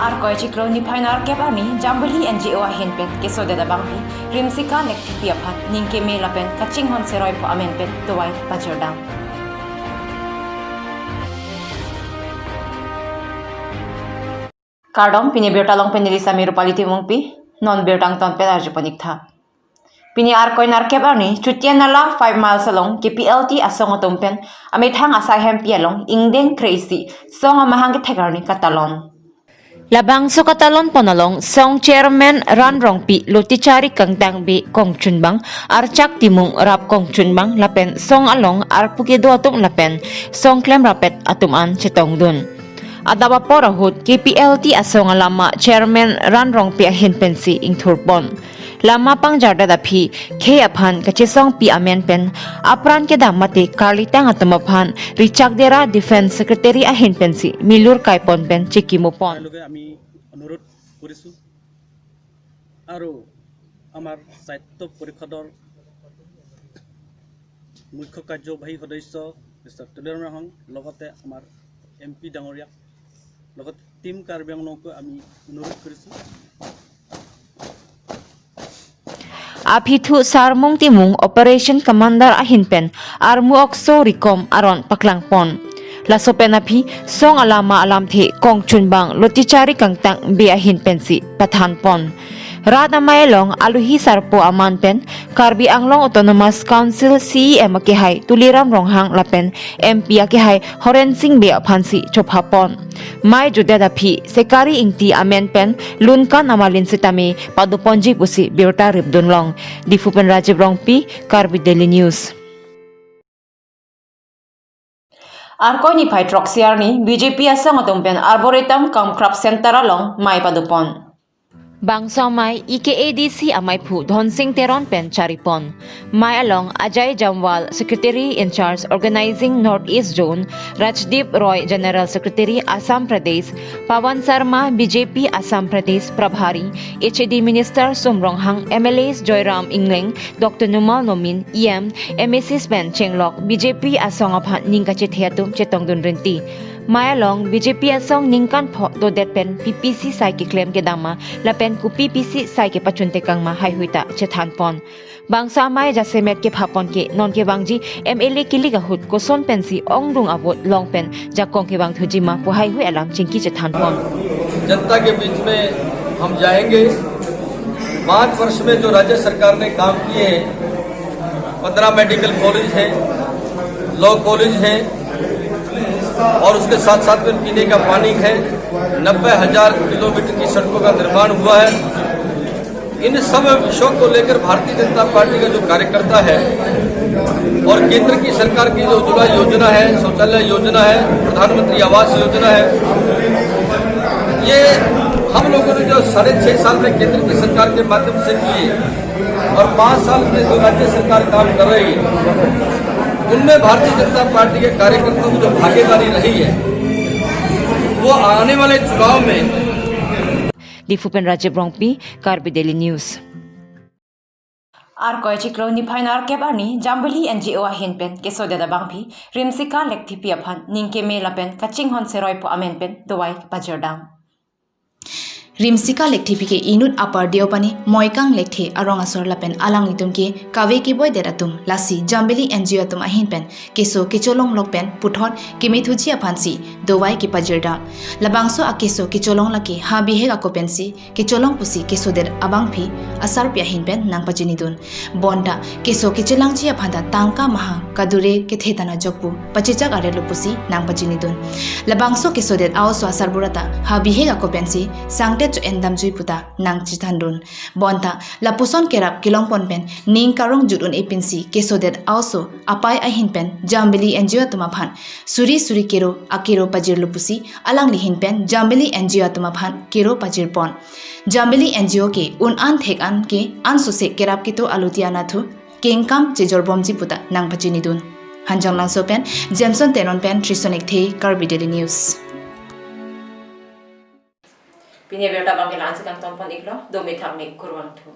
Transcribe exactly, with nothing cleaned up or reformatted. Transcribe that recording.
Arkoi chiklo niphai nerkep arni Jambili N G O ahin pen kesodet abangpi Rimsika Lekthepi aphan ning keme lapen kachinghon seroi pho amen pen dovai pajirdam. Kardom, pini birta along pen neli Sami Rupali Timungpi, non birta angton pen arjupon ik tha. Pini Arkoi nerkep arni Chutianala five miles along K P L T asong atum pen amethang asai hempi along ingdeng kre-isi song amahang kethek arni katalon. Labangso katalon pon along song chairman Ran Rongpi, Lotichari Kangtang Bey kongchunbang, Archak Timung rap kongchunbang lapen song along arpu kedo atum lapen song klemrappet atum an chetongdun. Adap apor ahut K P L T asong alama chairman Ran Rongpi ahin pensi ingthurpon. Lama pangjardet aphi khei aphan kachesongpi amen pen apran kedam mate karlitang atum aphan Richak Dera Defence Secretary ahin pensi milur kaipon pen chekimupon. তেওঁলোকে আমি অনুৰোধ কৰিছোঁ আৰু আমাৰ স্বায়ত্ত পৰিষদৰ মুখ্য কাৰ্যবাহী সদস্য মিষ্টাৰ তুলিৰাম ৰংহাং, লগতে আমাৰ এম পি ডাঙৰীয়াক, লগতে টিম কাৰ্বি আংলঙকো আমি অনুৰোধ কৰিছোঁ। Aphi thu Sarmung Timung Operation Commander ahin pen armu okso rikom aron paklangpon. Laso pen aphi song alama alamthe kongchunbang Lotichari Kangtang Bey ahin pensi pathanpon. Rat amei along aluhi sarpo aman pen Karbi Anglong Autonomous Council C E M akehai Tuliram Ronghang lapen M P akehai Horen Sing Bey aphansi chophapon. Mei jutdet aphi Sekari Ingti amen pen Lunkan Amalin sitame padoponji pusi birta ripdunlong. Diphu pen Rajiv Rongpi, Karbi Daily News. Arkoi niphai throksi arni B J P asong atum pen Arboretum cum Craft Center along mei padopon. Bangso amei E K A D C ameiphu Dhonsing Teron pen charipon. Mei along Ajay Jamwal, Secretary in Charge Organizing North East Zone, Rajdeep Roy, General Secretary Assam Pradesh, Pawan Sharma, B J P Assam Pradesh Prabhari, H A D Minister Sum Ronghang, M L As Joyram Engleng, Doctor Numal Momin, E M, M A Cs pen chenglok B J P asong aphan ning kachethe atum chetongdun rinti. Mei along B J P asong ningkan pho dodet pen pi pisi sai keklem kedam ma lapen kopi pisi sai kepachun tekang ma haihui ta chethanpon. Bangso amei jasemet kephapon ke non kevangji M L A kilik ahut koson pensi ongdung a-vote long pen jakong kevangthuji ma pu haihui alam chingki chethanpon. जनता के बीच में हम जाएंगे। पाँच वर्ष में जो राज्य सरकार ने काम किए हैं, पन्द्रह मेडिकल कॉलेज है, लॉ कॉलेज है और उसके साथ साथ में पीने का पानी है, नब्बे हजार किलोमीटर की सड़कों का निर्माण हुआ है। इन सब विषयों को लेकर भारतीय जनता पार्टी का जो कार्यकर्ता है और केंद्र की सरकार की जो उज्ज्वला योजना है, शौचालय योजना है, प्रधानमंत्री आवास योजना है, ये हम लोगों ने जो साढ़े छह साल में केंद्र की सरकार के माध्यम से किए और पाँच साल में जो राज्य सरकार काम कर रही है, उनमें भारतीय जनता पार्टी के कार्यकर्ताओं की जो भागीदारी रही है, वो आने वाले चुनाव में Diphu pen Rajiv Rongpi, Karbi Daily News. Arkoi chiklo niphai nerkep arni Jambili N G O ahin pen kesodet abangpi Rimsika Lekthepi aphan ning keme lapen kachinghon seroi pho amen pen dovai pajirdam. Rimsika Lekthepi ke inut Upper Deopani Moikang Lekthe arong asor lapen alanglitum ke kave keboidet atum, lasi Jambili N G O atum ahin pen keso kecholong lok pen puthot kemethuji aphansi dovai kepajirdam. Labangso akeso kecholong lake ha bihek ako pensi kecholong pusi kesodet abangpi asarpi ahin pen nangpachinidun. Bonta keso kechelangji aphanta tangka maha kadure kethe tana jokpu pachechak arelo pusi nangpachinidun. Labangso kesodet a-oso asarbura ta ha bihek ako pensi sangtet cho-en damjui puta nangchethandun. Bonta lapuson kerap kelongpon pen ning karong jut un-e pensi kesodet a-oso apai ahin pen Jambili N G O atum aphan suri suri kero akero pajirlo pusi alangli ahin pen Jambili N G O atum aphan kero pajirpon. Jambili N G O ke un an thek an ke ansose kerap keto aluti anatthu kengkam chejorbomji puta nangpachinidun. Hanjanglangso pen Jameson Teron pen Trison Ekthe, Karbi Daily News. Pini abirta abangke la-ansi kangtonpon iklo, do mithak me kurvangthu.